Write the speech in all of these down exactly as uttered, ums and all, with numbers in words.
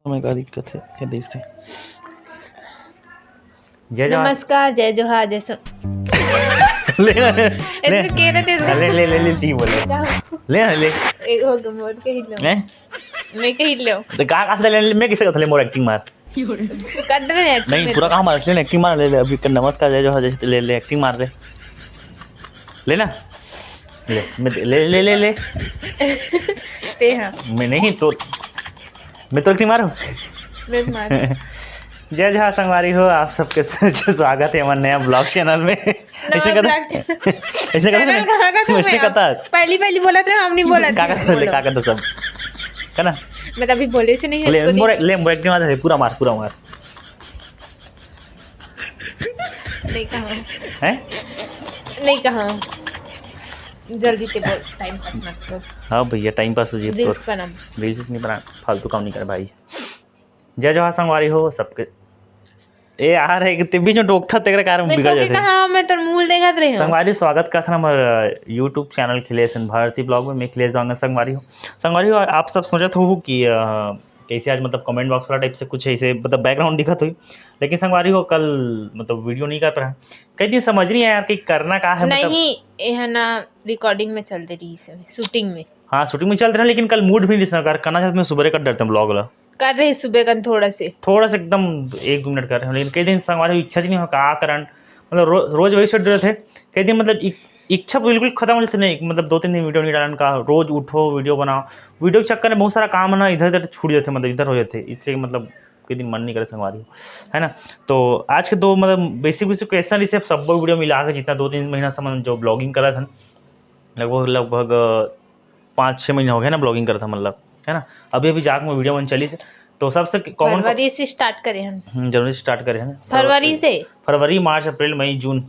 मैं का दिक्कत है, ये देख से। जय जोहार। नमस्कार, जय जोहार, जय सो- ले, ले, ले। इधर के रहे थे। ले, ले, ले, ले, ती बोले। क्या? ले, ले। एक हो गया, मोर के ही लो। हैं? मैं कही लो। तो का, का ले, ले, मैं किसे कथले मोर एक्टिंग मार? तू कर दे ना एक्टिंग नहीं, में पूरा तो। काम मार, ले, एक्टिंग मार, ले, ले, अभी कर, नमस्कार, जय जोहार, जय, ले, ले, एक्टिंग मार ले। लेना? ले, मैं, ले, ले, ले, ले। ते हाँ। मैं नहीं, तो मैं तो नहीं मारूं। मैं मार। जय जोहार संगवारी हो, आप सबके स-, स्वागत है हमारे नया ब्लॉग चैनल में। नया ऐसे कहता, ब्लॉग चैनल। ऐसे कहता चैनल ना? कहाँ का था वैसे मैं? कहता। पहली, पहली बोला था, हम नहीं बोला का था। का बोले, बोलो। का का तो सब, है ना? मैं तो अभी बोले से नहीं है, ले, इसको मोर, नहीं। ले, मोर एक्टिंग मार, पूरा मार, पूरा मार। नहीं कहा। हैं? नहीं कहा। जल्दी ते बोल, टाइम पास मत कर। हाँ भैया, टाइम पास हो जाए तो। रील्स बना। रील्स नहीं बना, फालतू काम नहीं कर भाई। जय जोहार संगवारी हो सबके। ए यार, एक ते बीच में टोकथा तेरे कारण मैं बिगड़ टोके जाते। कहाँ, मैं तो मूल देखत रहे हूँ। संगवारी स्वागत करथन हमर, अ, YouTube चैनल खिलेश and भारती ब्लॉग में। मैं खिलेश दांगा संगवारी हूँ। संगवारी हो, आप सब सोचत हो कि, अ, कैसे आज मतलब कमेंट बॉक्स वाला टाइप से कुछ ऐसे मतलब बैकग्राउंड दिखत हुई, लेकिन संगवारी हो कल मतलब वीडियो नहीं कर पाए। कई दिन समझ नहीं आया यार कि करना का है मतलब। नहीं, ये है ना रिकॉर्डिंग में चल दे रही है, शूटिंग में। हाँ, शूटिंग में चल रहे हैं, लेकिन कल मूड भी नहीं संगवारी, करना चाहते मैं सुबह कर डरते ब्लॉग वाला। कर रहे सुबह कन थोड़ा से। थोड़ा सा एकदम एक दो मिनट कर रहे हैं, लेकिन कई दिन संगवारी इच्छा नहीं हो का करन, मतलब रो-, रोज वही शेड्यूल रहते। कई दिन मतलब इक-, इच्छा बिल्कुल खत्म हो जाती नहीं, मतलब दो तीन दिन वीडियो नहीं डालन का, रोज उठो वीडियो बनाओ, वीडियो के चक्कर में बहुत सारा काम है ना इधर उधर छूट जाते, मतलब इधर हो जाते, इसलिए मतलब कई दिन मन नहीं करे संगवारी हो, है ना। तो आज के दो मतलब बेसिक बेसिक क्वेश्चन इसे सब वीडियो मिला के जितना दो तीन महीना से मन जो ब्लॉगिंग करत हन, लगभग, लगभग, अ, पाँच छः महीना हो गया ना ब्लॉगिंग करत हन, मतलब, है ना। अभी, अभी जाके मैं वीडियो मन चली से, तो सबसे कॉमन फरवरी से स्टार्ट करे हन। हम्म, जनवरी से स्टार्ट करे हन। फरवरी से? फरवरी, मार्च, अप्रैल, मई, जून,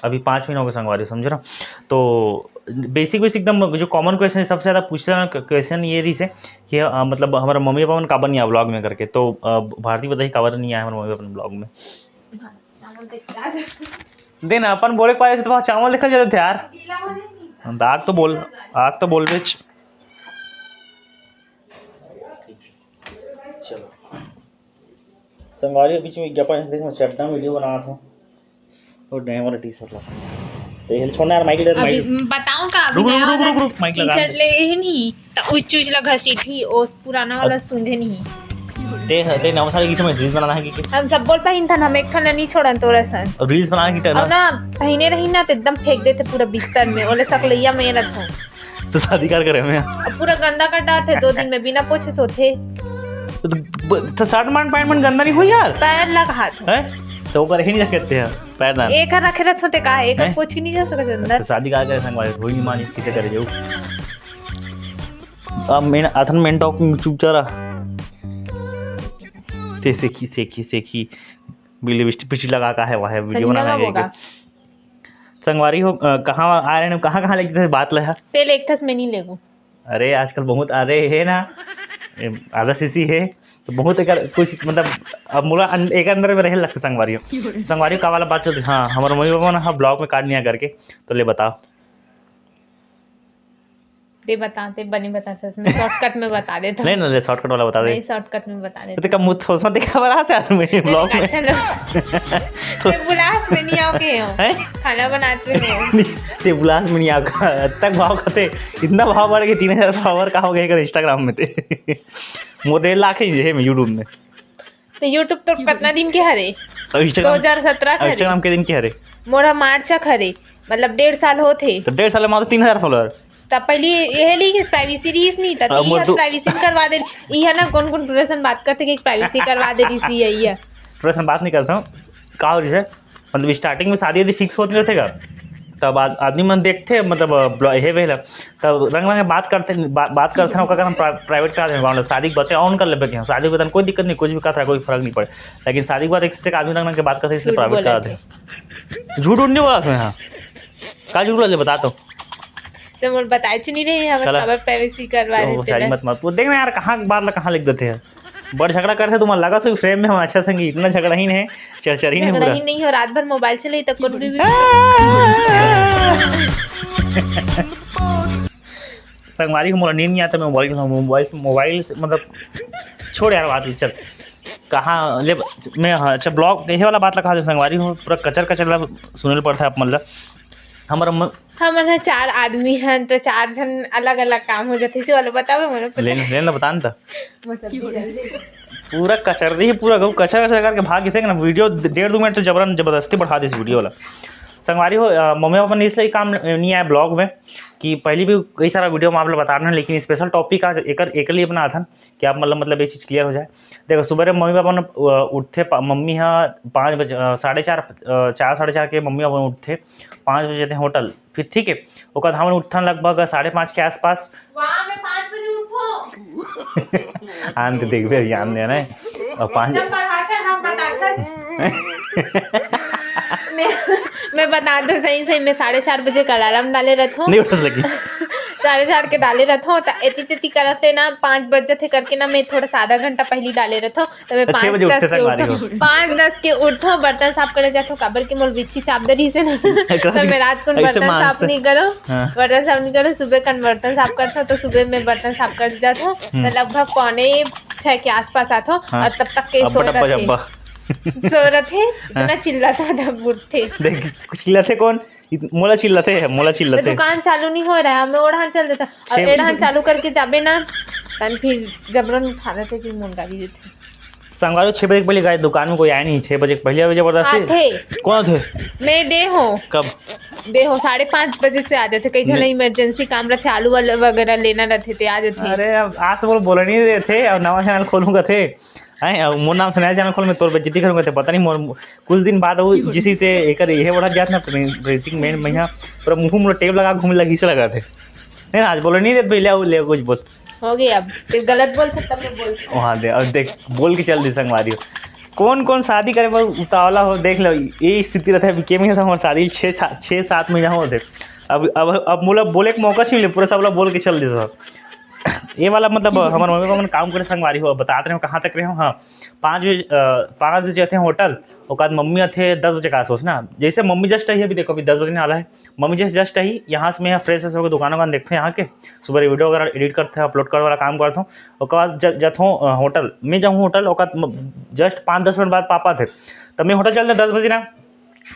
अभी पाँच महीना हो गए संगवारी, समझ रहा। तो बेसिक, बेसिक एकदम जो कॉमन क्वेश्चन है, सबसे ज़्यादा पूछला ना क्वेश्चन ये रही से कि, अ, मतलब हमारा मम्मी पापा मन काबर नहीं आया ब्लॉग में करके। तो, अ, भारती बताइए काबर नहीं आया हमारे मम्मी पापा ब्लॉग में। देना अपन बोले पाए तो चावल देखल जाते थे यार। आग तो बोल, आग तो बोल बेच। चलो। संगवारी के बीच में विज्ञापन है, देख मैं चड्डा वीडियो बना रहा हूँ। और नया वाला टी शर्ट ला। तो ये छोड़ना यार, माइक ले, अभी माइक। बताऊं का, अभी रुक, रुक, नया रुक, वाला रुक, रुक, माइक टी लगा शर्ट दे। ले ही नहीं, तो उच उच ला घसीटी, ओ पुराना वाला अब सूंघे नहीं। ते, ते नवा साल की समय रील्स बनाना है कि, कि? हम सब बोल पाइन था, हम एक ठन नहीं छोड़न तोरा सन। अब रील्स बनाना की और ना, पहिने रही ना, तो एकदम फेंक देते पूरा बिस्तर में, ओले सकलैया में रखो। तो शादी कर करे में? अब पूरा गंदा कर डालते, दो दिन में बिना पोछे सोते। तो, तो, तो शर्ट मन, पैंट मन गंदा नहीं हुई यार? पैर लगा हाथ। हैं? तो ओकर ही नहीं रखते हैं, पैर दान। एक रखे रहत होते का, एक हैं? पोछ ही नहीं जा सकत अंदर। तो शादी का करे संगवारी, हुई नहीं मानी, किसे करे जाऊ? अब मेन, अथन मेन टॉक में चुप चारा। ते सेखी, सेखी, सेखी। बिल्ली बिस्टी पिस्टी लगा का है, वह है, वीडियो संजना बनाना है का बोगा। संगवारी हो, अ, कहाँ आ रहे हैं, कहाँ, कहाँ लेके बात ले है? तेल एक ठस में नहीं लेगो। अरे, आजकल बहुत आ रहे हैं ना, ए, आधा सीसी है, तो बहुत एक, कुछ मतलब, अब मोला अन-, एक अंदर में रहे लगता संगवारी हो। संगवारी हो का वाला बात चलती, हाँ, हमारे मम्मी पापा ना, हाँ, ब्लॉग में काट लिया करके, तो ले बताओ। दे बताते, बने बताते, उसमें शॉर्टकट में बता देता। नहीं, नहीं, शॉर्टकट वाला बता दे। नहीं, शॉर्टकट में बता देता। तो कब मुझ सोचना देखा बड़ा से यार, मैं ब्लॉग में। अच्छा लो। ये बुलास में नहीं आओ के हो। हैं? खाना बनाते हो। नहीं, ते बुलास में नहीं आओ का। तक भाव खाते, इतना भाव बढ़ के तीन हजार फॉलोअर का हो गए कर Instagram में ते। मोर डेढ़ लाख है ये में YouTube में। तो YouTube तो कितना दिन के हरे? अब Instagram, दो हजार सत्रह अब के हरे। Instagram के दिन के हरे? मोरा मार्च के हरे, मतलब डेढ़ साल होत हे। तो डेढ़ साल में तो तीन हजार फॉलोअर। तब पहले ये ली कि प्राइवेसी रहीस नहीं, तब अब मोर ये दो प्राइवेसी करवा दे। ये ना कौन कौन टूरेशन बात करते कि प्राइवेसी करवा दे रही सी है ये। टूरेशन बात नहीं करता हूँ, का हो रही है? मतलब स्टार्टिंग में शादी यदि फिक्स होत नहीं रहेगा, तब आद-, आदमी मन देखते, मतलब, अ, ब्ल-, हे वेला, तब रंग रंग के बात करते, बा-, बात करते ना, ओकर कारण प्रा-, प्राइवेट कर देना, शादी के बातें ऑन कर लेबे के, शादी के बातें कोई दिक्कत नहीं, कुछ भी कहता है, कोई फर्क नहीं पड़े, लेकिन शादी के बाद एक से एक आदमी रंग रंग के बात करते, इसलिए झूठ प्राइवेट बोले कर थे। देते। झूठ उठ नहीं बोला मैं, हाँ, का झूठ बोला, बता तो। तो मोर बताए च नहीं रहे, हम चला। खबर प्राइवेसी करवा तो रहे थे शादी ना। मत, मत, वो देखना यार, कहाँ बात ला, कहाँ लिख देते हैं। बड़ झगड़ा करथे तुमन, लगत हो फ्रेम में हम अच्छा संगी, इतना झगड़ा ही नहीं है, चरचरी नहीं झगड़ा पूरा। ही नहीं हो, रात भर मोबाइल चलाई तब कौन भी, भी संगवारी को मोला नींद नहीं आता, मैं मोबाइल, मोबाइल, मोबाइल से मतलब छोड़ यार बात, चल। कहाँ ले? मैं, हाँ, अच्छा, ब्लॉग, ये वाला बात ला कहा दे संगवारी हो, पूरा कचर कचर ला सुने ल पड़ता है आप मन ला। हमर म- हमन ह चार आदमी हन, तो चार झन अलग-अलग काम हो जाथे। इसी वाला बतावे मोला पता लेन, लेन ला बता न त। पूरा कचर दी, पूरा गऊ कचर कचर करके भाग गिथे ना। वीडियो डेढ़ दो मिनट तो जबरन जबरदस्ती बढ़ा दिस वीडियो ला। संगवारी हो, अ, मम्मी पापा ने इसलिए काम नहीं आया ब्लॉग में कि पहली भी कई सारा वीडियो में आप लोग बता रहे हैं, लेकिन स्पेशल टॉपिक आज एकर, एकर लिए बनाथन कि आप मतलब, मतलब ये चीज़ क्लियर हो जाए। देखो, सुबह रे मम्मी पापा ने, अ, उठथे पा-, मम्मी हा पाँच बजे, अ, साढ़े चार, अ, चार साढ़े चार के मम्मी पापा उठथे, पाँच बजे जाथे होटल, फिर ठीक है, ओकर बाद हमन उठथन लगभग साढ़े पाँच के आसपास। वाह, मैं पाँच बजे उठो। आन तो देखबे, अभी आन देना है। और पाँच एकदम बढ़ा चढ़ा बताथस। मैं, मैं बता दो सही सही, मैं साढ़े चार बजे का अलार्म डाले रहता हूँ। नहीं उठस लगी। साढ़े चार के डाले रहता हूँ, तो एती तेती करते ना पाँच बज जाथे करके ना, मैं थोड़ा सा आधा घंटा पहले डाले रहता हूँ। तो मैं तो छह पाँच बजे दस उठते के संगवारी उठो, हो। पाँच दस के उठो, बर्तन साफ करे जाथो, काबर के मोर बिच्छी चाप दे रही से ना। तो मैं रात को ऐसे बर्तन मांजते। साफ नहीं करो, हाँ। बर्तन साफ नहीं करो, सुबह कन बर्तन साफ करथो, तो सुबह में बर्तन साफ कर जाथो, हम्म। तो लगभग पौने छह के आसपास आथो, हाँ। और तब तक के अब सोए बटब्बा रहथे। जब्बा। सोए रहथे, इतना हाँ। चिल्लाता तब उठथे। देख, चिल्लाथे कौन? इत-, मोला चिल्लाथे, मोला तो चिल्लाथे। दुकान चालू नहीं हो रहा है, हमें ओढ़ान चल देता। और छह एढ़ान चालू करके जाबे ना, तन फिर जबरन उठा लेते, फिर मोर गाड़ी देते। संगवारी, छह बजे के पहले गाय दुकान में कोई आया नहीं, छह बजे के पहले आवे जबरदस्ती। आथे। कौन आथे? मैं दे हो। कब? दे हो, साढ़े पाँच बजे से आ जाते, कई झन नहीं। इमरजेंसी काम रहते, आलू वालू वगैरह लेना रहते, ते आ जाते। अरे, अब आज से बोल, बोला नहीं देते, अब नवा चैनल खोलूंगा थे। हैं, अब मोर नाम से नया चैनल खोल, मैं तोर बेइज्जती करूंगा थे, पता नहीं मोर कुछ दिन बाद वो जिसी से एकर ये बढ़त जात ना, प्रे-, प्रेसिंग में महीना पूरा मुंह में टेप लगा घूमे लगी से लगा थे। नहीं ना, आज बोला नहीं देते, ले आओ, ले आओ, कुछ बोल। हो गया, अब फिर गलत बोल सकता, मैं बोल सकता। वहाँ दे, अब देख, बोल के चल दे संगवारी हो। कौन कौन शादी करे बर उतावला हो, देख लो, ये स्थिति रहता है। बीके में तो हमारे शादी छः सा-, छः सात महीना हो थे। अब, अब, अब मोला बोले के मौका छीन ले, पूरा सब ला बोल के चल दे सब। ये वाला मतलब हमारे मम्मी पापा मन काम करे संगवारी हो, बतात रहे हो कहाँ तक रहे हो। हाँ, पाँच बजे, अ, पाँच बजे आते हैं होटल, ओकर बाद मम्मी आते दस बजे का आसपास ना। जैसे मम्मी जस्ट आई है, अभी देखो, अभी दस बजने वाला है, मम्मी जैसे जस्ट आई, यहाँ से मैं यहाँ फ्रेश व्रेश होकर दुकान वुकान देखते हैं यहाँ के, सुबह वीडियो वगैरह एडिट करते हैं, अपलोड करे वाला काम करता हूँ। ओकर बाद ज-, जाता हूँ, अ, होटल, मैं जाऊँ होटल, ओकर बाद म-, जस्ट पाँच दस मिनट बाद पापा थे, तब मैं होटल चलते दस बजे ना,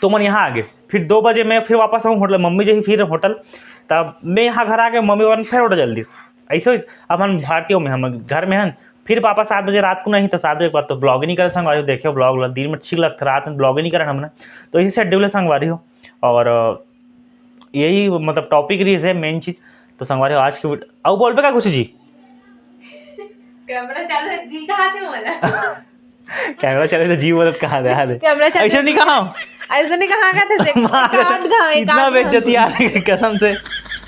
तो मन यहाँ आ गए। फिर दो बजे मैं फिर वापस आऊँ होटल, मम्मी जी फिर होटल, तब मैं यहाँ घर आ गए, मम्मी पापा फिर होटल चल दी। ऐसे, ऐसे अपन भारतीयों में हम घर में हैं, फिर पापा सात बजे रात को नहीं तो सात बजे के बाद तो ब्लॉग ही नहीं करे संग। आज देखियो ब्लॉग ला दिन में ठीक लगता, रात में ब्लॉग ही नहीं करे हमने, तो इसी शेड्यूल है संगवारी हो। और, अ, यही मतलब टॉपिक रही है मेन चीज़। तो संगवारी हो आज की वीडियो, अब बोल पे का कुछ जी? कैमरा चालू है, जी कहाँ थे बोला? कैमरा चालू है तो जी बोलत कहाँ थे, हाँ दे। कैमरा चालू ऐसे है। नहीं कहा। ऐसे नहीं कहा, कहा था से, मार, एक आध घाव, एक इतना आध घाव। बेइज्जती आ रही है कसम से।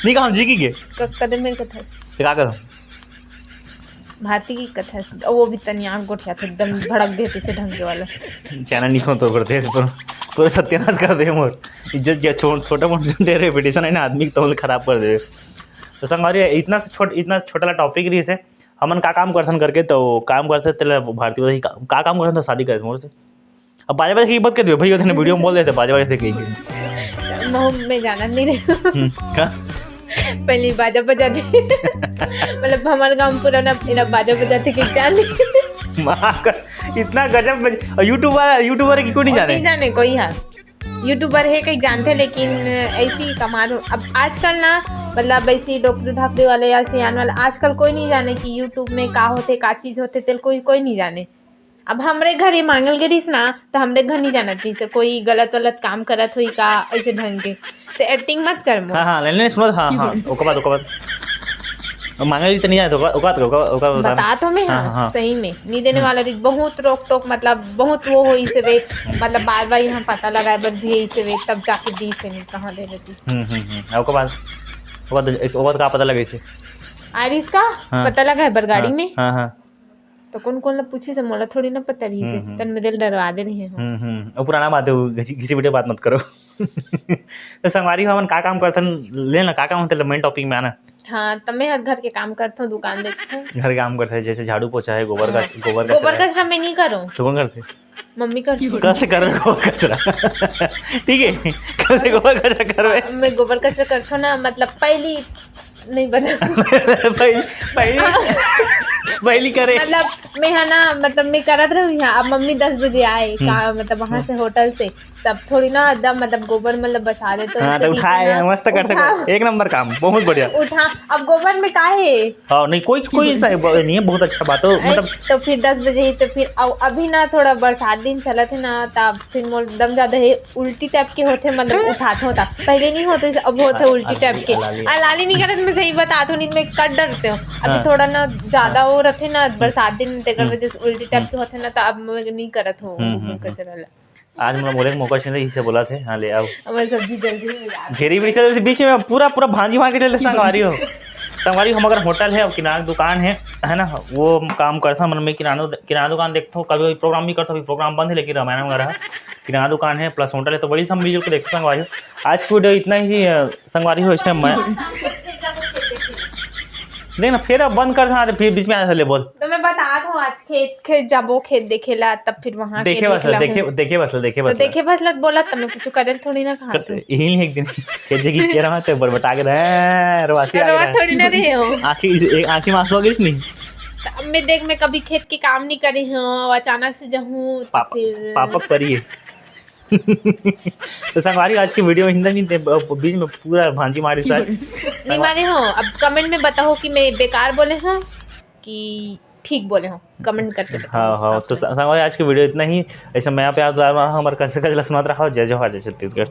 नहीं कहा जी की के? क-, कदम मेरे कथा से। तो क्या करूँ? भारती की कथा से। ओ, वो भी तनियान गोठिया था, एकदम भड़क देते से ढंग के वाला। चैनल नहीं खोल तो करते हैं, पर पूरा सत्यानाश कर दे मोर। इज्जत क्या छो-, छोटा मोटा जो रेपुटेशन है ना आदमी की, तो खराब कर दे। तो संगवारी, इतना से छोट-, इतना छोटा टॉपिक रही से, हमन का काम करथन करके, तो काम करथे तेला भारती बोलथे, "का, का काम करथन?" तो शादी करथन मोर से। अब बाजा बाजा की बात कर दियो भाई, ओतने वीडियो में बोल देते बाजा बाजा से कही। मैं, मैं जानत नहीं रहे। हम्म, का? पहले बाजा बजा दे। मतलब हमारे गांव पूरा ना, इना बाजा बजाते कि जान। माँ का, इतना गजब बज-, और यूट्यूबर, यूट्यूबर की कोई नहीं और जाने? नहीं जाने कोई, हाँ। यूट्यूबर है कहीं जानते, लेकिन ऐसी कमाल हो। अब आजकल ना, मतलब ऐसी डोकरी ढाकरी वाले या सियान वाले, आजकल कोई नहीं जाने कि यूट्यूब में का होते, का चीज़ होते, तेल कोई, कोई नहीं जाने। अब हमरे घर ये मांगल गे रहिस ना, तो हमरे घर नहीं जानत रहिस, कोई गलत वलत काम करत होई का, ऐसे ढंग के। तो एक्टिंग मत कर मोर। हाँ, हाँ, नहीं, नहीं, सुनो, हाँ, हाँ, ओकर बाद, ओकर बाद। मांगल तो नहीं जाए, तो ओकर, ओकर, ओकर, ओकर बता। बता तो मैं, हाँ, हाँ, हाँ। सही में, नहीं देने हम्म। वाला रही, बहुत रोक टोक, मतलब, बहुत वो होई से वे, मतलब, बार बार यहाँ पता लगाए बर भी यही से वे, तब जाके दी से नहीं, कहाँ दे देती। हम्म, हम्म, हम्म, ओकर बाद, ओकर बाद, एक, ओकर बाद का पता लगे से? आरिस का हाँ। पता लगा है बर गाड़ी हाँ, में। हाँ, हाँ। तो कौन कौन ला पूछे से मोला थोड़ी ना पता रही से। हम्म, हम्म। तन में दिल डरवा दे रही है। हम्म, हम्म। और पुराना बात है, वो घिसी, घिसी पिटे बात मत करो। तो संगवारी हो, हमन का काम करथन, ले ना, का काम होथे, मेन टॉपिक में आना। हाँ, तो मैं हर घर के काम करथो, दुकान देखथो। घर के काम करथे, जैसे झाड़ू पोछा है, गोबर का, हाँ। गोबर गोबर कचरा। कचरा मैं नहीं करूँ। तो कौन करथे? मम्मी करथे। कैसे कर गोबर कचरा? ठीक है, कैसे गोबर कचरा करवे? मैं गोबर कचरा करथो ना, मतलब पहली नहीं बना। पहली, पहली, पहली करे। मतलब मैं है ना, मतलब मैं करत रहूँ यहाँ, अब मम्मी दस बजे आए का, मतलब वहाँ से होटल से, तब थोड़ी ना एकदम मतलब गोबर मतलब बसा दे तो हाँ, तो उठाए, मस्त करते करते, एक नंबर काम, बहुत बढ़िया। उठा, अब गोबर में का है? हाँ, नहीं, कोई कोई ऐसा नहीं है, बहुत अच्छा बात हो। मतलब तो फिर दस बजे ही तो फिर अभी ना थोड़ा बरसात दिन चलत है ना, तब फिर मोर दम ज्यादा है, उल्टी टाइप के होते, मतलब उठाते होता, पहले नहीं होते, अब होते उल्टी टाइप के। अलाली नहीं करत, मैं सही बता दो, नहीं मैं कट डरते हो। अभी थोड़ा ना ज्यादा वो रहते ना बरसात दिन, तेकर वजह से उल्टी टाइप के होते ना, तो अब मैं नहीं करत हूँ। आज मोला बोले के मौका छीन ले, इसे बोला थे, हाँ, ले आओ। हमारी सब्जी जल्दी में आ गई। घेरी बीड़ी से बीच में पूरा, पूरा भांजी मार के चलते संगवारी हो। संगवारी हो, हमर होटल है, अब किराना दुकान है, है ना, वो काम करता, मतलब मैं किराना, किराना दुकान देखता हूँ, कभी कभी प्रोग्राम भी करता हूँ, अभी प्रोग्राम बंद है, लेकिन रामायण वगैरह है। किराना दुकान है प्लस होटल है, तो बड़ी सब मिलजुल के देखते संगवारी हो। आज की वीडियो इतना ही, अ, संगवारी हो, इस टाइम मैं देख ना, फिर अब बंद कर, हाँ, फिर बीच में आने से ले बोल। तो मैं बता दूँ, आज खेत, खेत जाबो, खेत देखेला, तब फिर वहाँ देखे बस, देखे, देखे बस, देखे तो बस। देखे बस लत बोला, तब मैं कुछ करे थोड़ी ना कहा कर-, तू। यही एक दिन खेत देखी के रहा, तो बरबटा के रहे, रवासी आ रवा गया। थोड़ी ना रहे हो। आँखी, आँखी में आंसू आ गई नहीं। तो अब मैं देख, मैं कभी खेत के काम नहीं करी हूँ, अचानक से जाऊँ, तो पापा, फिर पापा करिए। तो संगवारी, आज की वीडियो में हिंदा नहीं थे, ब-, बीच में पूरा भांजी मारी साहब। नहीं माने हो, अब कमेंट में बताओ कि मैं बेकार बोले हूँ कि ठीक बोले हूँ, कमेंट करके बताओ। हाँ, हाँ, तो संगवारी, आज की वीडियो इतना ही। ऐसे मैं आप याद हमारे कल से कल सुनात रहा हो। जय जोहार, जय छत्तीसगढ़।